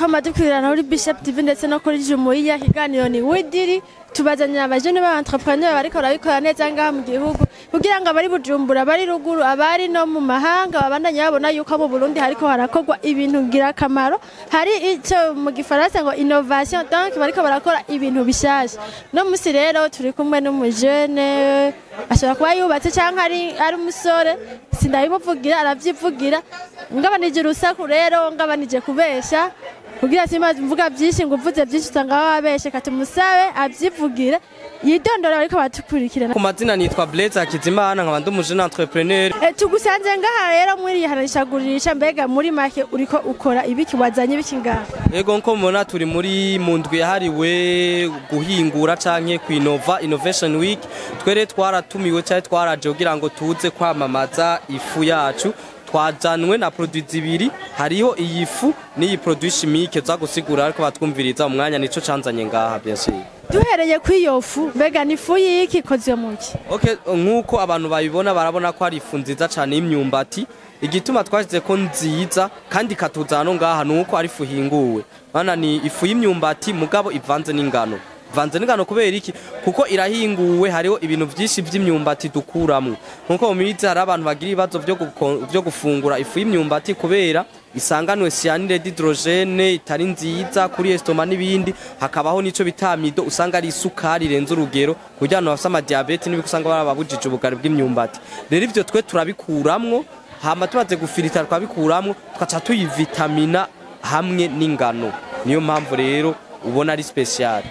Muriko muradukurikirana kuri Bishop TV ndetse no kuri Jumuiya. Ikiganiro ni Widiri, tubazanira abajene ba entrepreneur bariko barabikora neza ngaha mu gihugu, kugira ngo abari Bujumbura, abari ruguru, abari no mu mahanga babandanye babona yuko mu Burundi hariko harakorwa ibintu ngirakamaro. Hari icyo mu gifaransa ngo innovation, donc bariko barakora ibintu bishasha. No musi rero turi kumwe n'umujene, ashobora kuba yubatse canke ari umusore, sindabimuvugira, aravyivugira. Ngabanije urusaku rero, ngabanije kubesha, kugira simaze mvuga byinshi, ngo uvuze byinshi usanga wabeshe. Katumusabe avyivugire, yidondora bariko batukurikirana. Ku mazina nitwa Blaise Hakizimana, nkaba ndi umujene entrepreneur. Tugusanze ngaha rero muri hananishagurisha. Mbega muri make uriko ukora ibiki? Wazanye ibiki ngaha? Yego, nko mubona turi muri mu ndwi yahariwe guhingura canke kwinova, Innovation Week. Twere twaratumiwe canke twaraje kugira ngo tuze kwamamaza ifu yacu. Twazanwe na produit zibiri, hariho iyi fu n'iyi produit chimique za gusigura, ariko batwumviriza umwanya, nico canzanye ngaha, bien sûr. Duhereye kuri iyo fu, mbega ni ifu y'iki, ikozwe mu ki? Okay, nkuko abantu babibona, barabona ko ari ifu nziza cane y'imyumbati. Igituma twashyize ko nziza kandi ikatuzana no ngaha nuko ari ifu ihinguwe. Bana ni ifu y'imyumbati mugabo ivanze n'ingano. Ivanze n'ingano kubera iki? Kuko irahinguwe, hariho ibintu vyinshi vy'imyumbati dukuramwo. Nkuko mubizi, hari abantu bagira ibibazo vyo gufungura ifu y'imyumbati kubera isanganwe cyanure d'hydrogène itari nziza kuri estomac n'ibindi, hakabaho nico bita amidon, usanga ari isukari irenze urugero, kugira ngo bafise amadiabète n'ibiko usanga barababujije ubugari bw'imyumbati. Rero ivyo twe turabikuramwo, hama tumaze gufilita twabikuramwo, tukaca tuyivitamina hamwe n'ingano. Niyo mpamvu rero ubona ari spécial.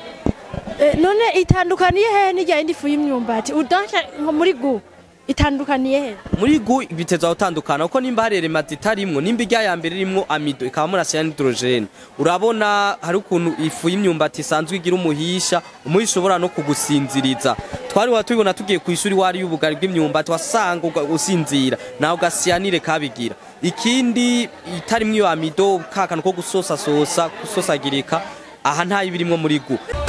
None itandukaniye hehe n'irya yindi fu y'imyumbati? Udanka nko muri goût itandukaniye he? Muri goût bitezwa gutandukana, kuko nimba hari éléments zitarimwo, nimba irya ya mbere irimwo amidon ikabamo na cyanhydrogène, urabona hari ukuntu ifu y'imyumbati isanzwe igira umuhisha, umuhisha ushobora no kugusinziriza. Twari watubibona tugiye ku ishuri, wari ubugari bw'imyumbati wasanga usinzira, nawe ugasiyanire kabigira. Ikindi, itarimwo iyo amidon, kakantu ko gusosasosa, gusosagirika, aha ntayo ibirimwo muri goût.